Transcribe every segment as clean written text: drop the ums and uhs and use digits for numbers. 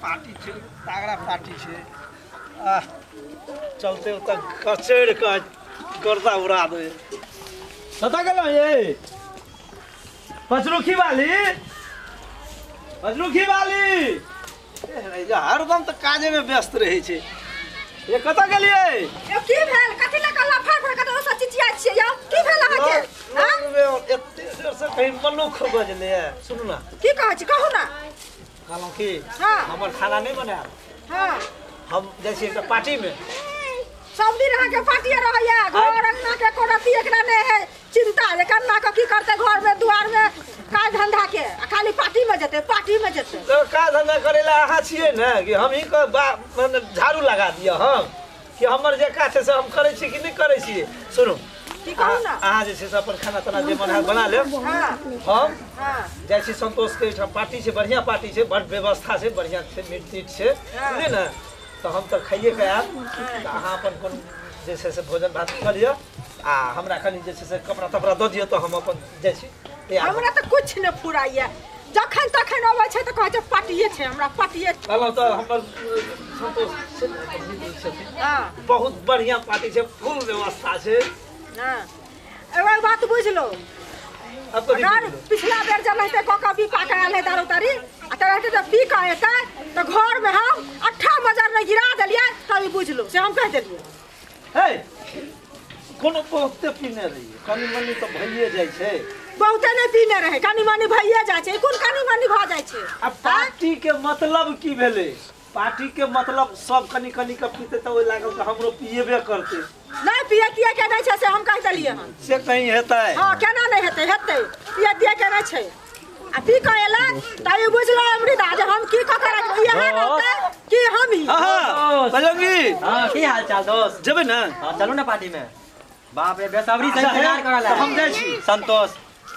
Party छै, तागड़ा party छै। आ चलते ओतऽ कचैड़ कऽ गर्दा उड़ा दे। कतऽ गेलहुँ ये पचरुखी वाली? पचरुखी वाली हरदम तऽ काजे में व्यस्त रहै छै। ये कतऽ गेलियै? यो की भेल? कथि लए कल्ला फाड़ फाड़ कऽ ओसब चिचियाइ छियै यौ? की भेल अहाँके? एते जोर से कहीं मनुख बजलै। सुनू ना, की कहै छी कहू ना। कहलहुँ कि हमर खाना नहि बनायब। हाँ, हम जाइ छी एकटा पार्टी में। सब दिन अहाँके पार्टिए रहैया, घर अंगना के एको रत्ती एकरा नहि है चिंता जे केना कऽ की करतै घर में दुआर में काज धंधा के, आ खाली पार्टी में जेतै, पार्टी में जेतै। तो काज धंधा करै लए अहाँ छियै ने कि हमही के मने झाड़ू लगा दिअ हम, कि हमर जे काज छै से हम करै छी कि नहि करै छियै? सुनू की कहू ना, अहाँ जे छै से अपन खाना ताना जे मन हैत बना लेब। हम जाइ छी संतोष के एहिठाम पार्टी छै, बढ़िआँ पार्टी छै, बड व्यवस्था छै, बढ़िआँ छै, मीट तीट छै, बुझलियै ने? तऽ हम तऽ खाइए के आयब, तऽ अहाँ अपन कोनो जे छै से भोजन भात कऽ लिअ आ हमरा कनि जे छै से कपड़ा तपड़ा दऽ दिअ तऽ हम अपन जाइ छी। हमरा तऽ किछु नहि फुराइए, जखन तखन अबै छै तऽ कहै छै पार्टिए छै, हमरा पार्टिए। कहलहुँ तऽ हमर संतोष छथिन, बहुत बढ़िआँ पार्टी छै, फुल व्यवस्था छै। एगो बात बुझलो, अगर पिछला बेर जब रहते कऽ कऽ बीपा के आयल है दारू तारी आ तऽ रहते तऽ पी कऽ एतै तऽ घर में हम 8 मजर नहि गिरा देलियै, तब ई बुझलो से हम कहि देलियै। हे कोनो बहुते पीने रहियै, कनि मनि तऽ भइए जाइ छै। बहुते नहि पीने रहै, कनि मनि भइए जाइ छै। कोन कनि मनि भऽ जाइ छै? आ पार्टी के मतलब की भेलै? पार्टी के मतलब सब कनि कनि के पीते तऽ ओहि लागल तऽ हमरो पिएबे करतै। नहि पिए तिए के नहि छै से हम कहि देलियै हन। से कहीं हेतै? हाँ, केना नहि हेतै, हेतै, पिए तिए के नहि छै। आ पी कऽ एलै तऽ ई बुझलो अमृता जे हम की कऽ कऽ रखबै, इएह रहतै कि हम ही। हाँ बजरंगी, हाँ की हाल चाल दोस्त? जेबै ने? हाँ चलू ना पार्टी में। बाप रे बेसब्री से इंतजार करल है। हम जाइ छी। संतोष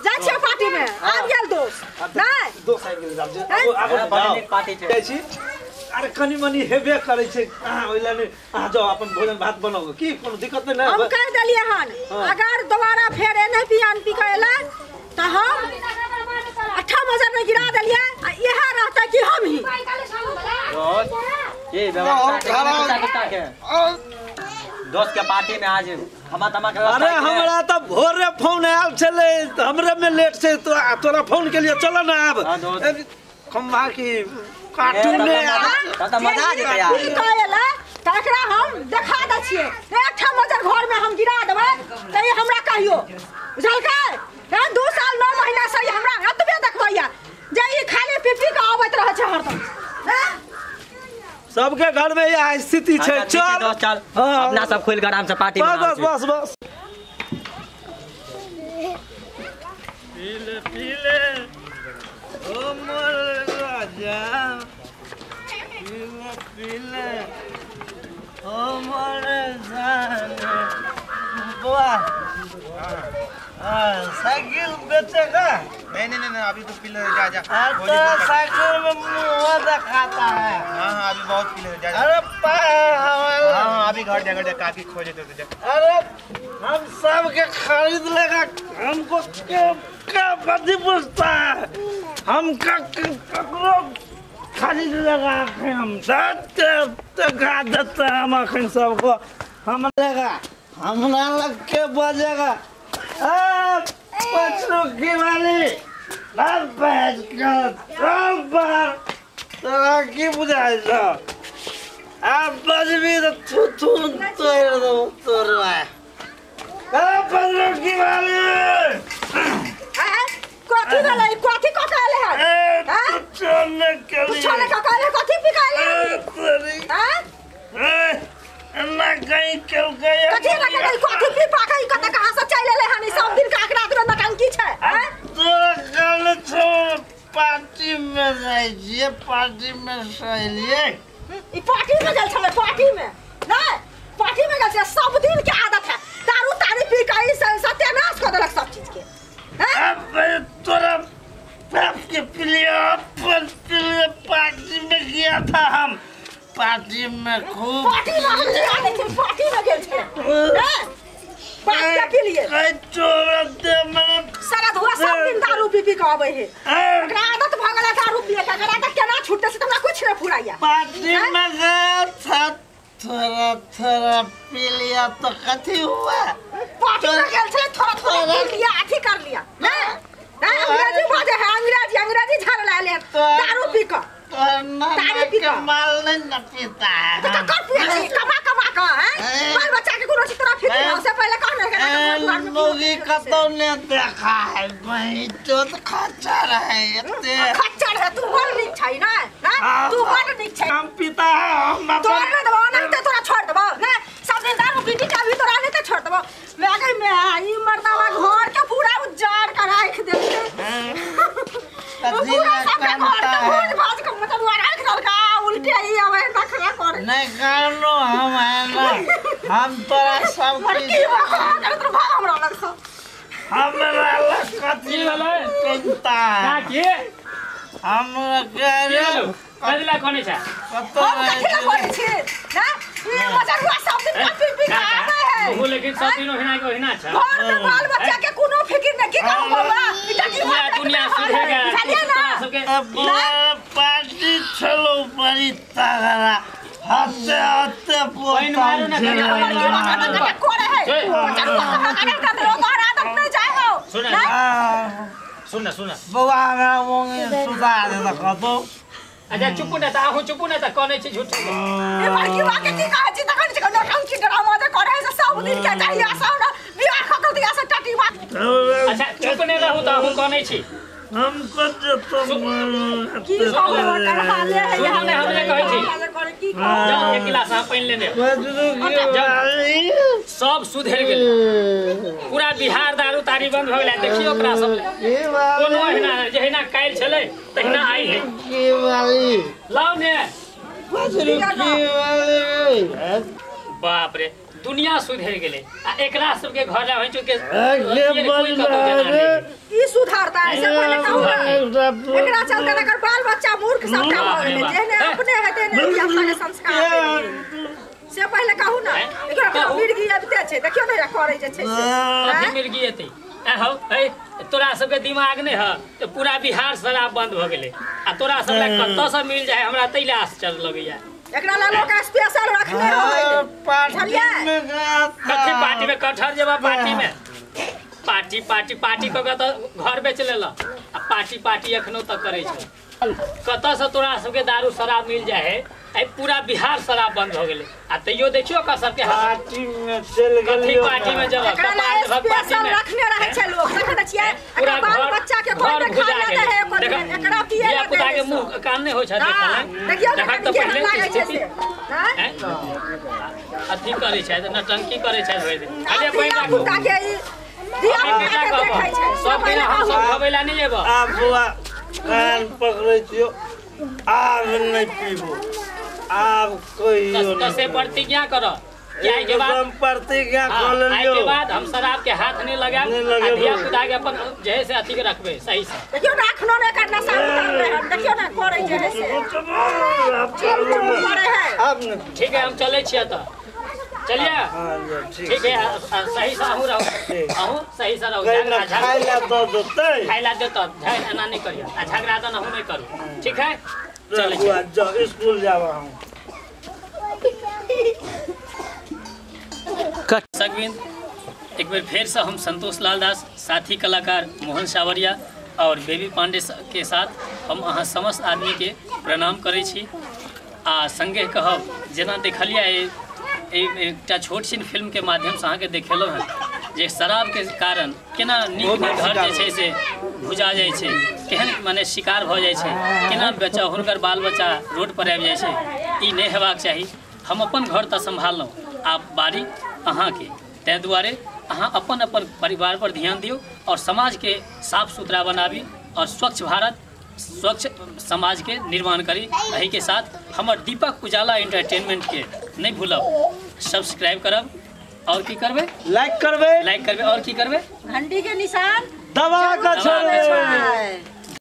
जाइ छियै पार्टी में। आबि गेल दोस्त? नहि दोस्त आबि गेल, आबो पार्टी छै। जाइ छी। अरे कनि मनि हेबे करै छै, अहाँ ओहि लए नहि, अहाँ जाउ अपन भोजन भात बनाउ, की कोनो दिक्कत नहि। हम कहि देलियै हन अगर दोबारा फेर एने पियान पी कऽ एलै तऽ हम 8 मजर नहि गिरा देलियै आ इएह रहतै कि हम ही। की व्यवस्था के दोस्त के पार्टी में आज खमा तमा के। अरे हमरा तऽ भोरे फोन आयल छलै, हमरे में लेट छै, तोरा फोन के लिए चल ना आब खम्भा की कार्टून ने त मजा आ जेतै यार। की कहला तकरा हम देखा दै छियै, 8 मजर घर में हम गिरा देबै तऽ ई हमरा कहियो बुझलकै? 2 साल 9 महीना से हमरा एतबे देखबैया जे ई खाली पी पी के आबैत रहै छै हरदम। सबके घर में यह स्थिति छै। चल चल अपना सब खोल के आराम से पार्टी मनाउ। बस बस बस पीले पीले ओ मोर राजा, पीले पीले ओ मोर जाने। बुआ साइकिल बेचेगा? नहीं नहीं नहीं, अभी तो पी ले, जा जा। तो साइकिल में मुँह दिखाता है। हाँ हाँ अभी बहुत पी ले, जा जा। अरे हाँ हाँ अभी घर जा, घर जा, काफी खो जाते तो जा। अरे हम सब के खरीद लेगा, हमको क्या पति पूछता है, हम ककरो खरीद लेगा। हम सब देते हैं हम अखन सबको, हम लेगा हमरा लग के बजेगा। पचरुखी वाली तोरा की बुझाइ छौ? आब बजबी तऽ थू थू तोड़ि देबौ तोरा। पचरुखी वाली कथी भेलै? कथी कऽ के एलै हन? कुछो नहि केलियै। कुछो नहि कऽ के एलै? कथी पी के एलै हन? एना कहीं केलकै? कथी एना केलकै? कथी पी पा के कतऽ कहाँ से चलि एलै हन? ई सब दिन के आंकड़ा नौटंकी छै। तोरा कहने छौ पार्टी में जाइ छियै, पार्टी में सहेलियै। ई पार्टी में गेल छलै? पार्टी में नहि, पार्टी में गेल छलै। सब दिन के आदत है दारू तारू पी के ई सत्यानाश कऽ देलक सब चीज के। तोरा बाप के पिलिया अपन पिलिया। पार्टी में गया था हम, पार्टी में खूब पार्टी में हम गिरा दै छियै। पार्टी में गेल छलै बाप के पिलिए। तोरा दे मने सारा गधुआ सब दिन दारू पी पी के आबै है। एकरा आदत भ गेलै दारू पिए के, एकरा आदत केना छूटतै से हमरा कुछ नहीं फुराइया। पार्टी में गया था, थोड़ा थोड़ा पी लिया तो कथी हुआ? पार्टी में गेल छलै, थोड़ा थोड़ा पी लिया, अथी कर लिया ना ना अंग्रेजी बाजे है, अंग्रेजी अंग्रेजी झाड़ ला ले दारू पी के। तारी पी के माल नहीं न पीता है तो कर पिए छी कमा कमा के हैं बाल बच्चा के कोनो तोरा फिक्र हो से पहले कहने के मोगी कतौ ने देखा है वही तो खच्चर है एते खच्चर है। तू बड़ नीक छै ना ना तू बड़ नीक छै। हम पीता है हम तोर न देबो नहीं त तोरा छोड़ देबो ना सब दिन दारू पी पी के अभी तोरा नहीं त छोड़ देबो। मैं गई मैं ई मर्दावा घर के पूरा उजाड़ कर राख देलकै पूरा सब घर के भोज भाज के मतलब राख देलका उल्टे ही आवे नखरा करे नहीं करनो हम है ना हम तोरा सब की कर तो भाग हमरा लग से हमरा लग कथी भेलै चिंता का के हम करे कजला कोने छ कतो हम कथी ला करे छी ना ई मजरुआ सब दिन पी पी के आवे है ओ लेकिन सब दिन ओहिना के ओहिना छ घर में बाल बच्चा के कोनो फिक्र नहीं की कहू बाबा ई की पूरा दुनिया सुधेगा तोरा सबके पार्टी चलो बड़ी तगड़ा हते हते पानि मारू ना करे है मजरुआ कहा करे त तोरा आदत नहीं जाए हो। सुन सुन सुन बौआ हमरा मोंगे सुधार दे त कतो। अच्छा चुप न त आहू चुप न त कहने छी झूठ ए बड़की बा के की कहै छी तखन छी नौटंकी ड्रामा जे करे से सब दिन के चाहिए सब ना बियाह ख के दिया से टटी बात। अच्छा चुप न रहू त आहू कहने छी हमको जो तुम की कहू कर हाले है सुन ने हमने कहै छी की कहू जाओ एक गिलास अहाँ पानि लेने सब सुधरि गेलै पूरा बिहार दारू तारी बंद भ गेलै। देखियो ओकरा सब कोनो एहिना जहिना काल्हि छलै तहिना आइ है। लाउ ने बाप रे दुनिया सुधरि गेलै आ एकरा सबके घर होइ चुके ई सुधारता है से पहले कहू ना एकरा चलते एकर बाल बच्चा मूर्ख सबटा भ गेलै जेहने अपने हेतै ने धिया के संस्कार से पहले कहू ना एकरा मिर्गी आबिते छै देखियो ने करै जे छै से कथी मिर्गी एतै ए हौ ए तोरा सबके दिमाग नै ह त पूरा बिहार शराब बंद भ गेलै आ तोरा सब लग कतऽ से मिल जाय हमरा तै ले आश्चर्य लगैया। एकरा ला लोग स्पेशल रखने रहै पार्टी में कथी पार्टी में कठहर जेबा पार्टी में पार्टी पार्टी पार्टी क के त घर बेच लेल आ पार्टी पार्टी एखनो तक करै छै। कतऽ से तोरा सबके दारू शराब मिल जाय है ए पूरा बिहार शराब बंद हो गेलै आ तैयो देखियो का सबके पार्टी में चल गेलियो पार्टी में जब कपार स्पेशल रखने रहै छै लोग देखै त छियै पूरा बाल बच्चा के कोई ने खाना दे है एकरा पिए ला पुता के मुंह कान नै होय छै देखल देखियो देखत त पहिले लागै छै से हां अथी करै छै नटंकी करै छै भरि दिन। अरे पैसा राखू पुता के ई धिया पुता के देखै छै सब दिन हम सब खबैला नै जेब। आब बुआ कान पकड़ै छियो आब नै पीबो आब कहियो नहीं। से प्रतिज्ञा करो कि आई के बाद हम प्रतिज्ञा कर लेलियो आई के बाद हम शराब के हाथ नहीं लगाएब आ धिया पुता के अपन जे से अथी के रखबे सही से। देखियो ना अखनो ने करना नशा उतार रहे हम देखियो ना करे जे है से करे है आब नहीं। ठीक है हम चले छियै त चलिए ठीक है सही से अहूँ रहो अहूँ सही से रहो खाइ ला दऽ देतै खाइ ला देतौ एना नहीं करियो आ झगड़ा तऽ अहूँ नहीं करू ठीक है। चलै जाओ स्कूल जाब हम। दर्शकवृंद एक बेर फेर से हम संतोष लाल दास साथी कलाकार मोहन सावरिया और बेबी पांडे के साथ हम अहाँ समस्त आदमी के प्रणाम करै छी आ संगे कहब जेना देखलियै एकटा छोट छिन फिल्म के माध्यम से अहाँके देखेलहुँ हँ जे शराब के कारण केना नीक घर जे छै से भुजा जाइ छै केहन माने शिकार भऽ जाइ छै केना बच्चा हुनकर बाल बच्चा रोड पर आबि जाइ छै ई नहि हेबाक चाही। हम अपन घर तऽ सम्भाललहुँ आब बारी अहाँके ताहि दुआरे अहाँ अपन अपन परिवार पर ध्यान दियौ और समाज के साफ सुथरा बनाबी और स्वच्छ भारत स्वच्छ समाज के निर्माण करी। एही के साथ हमर दीपक उजाला एंटरटेनमेंट के नहीं भूलब सब्सक्राइब करब और की करबे लाइक करबे और की करबे घंटी के निशान दबा के छोड़बे।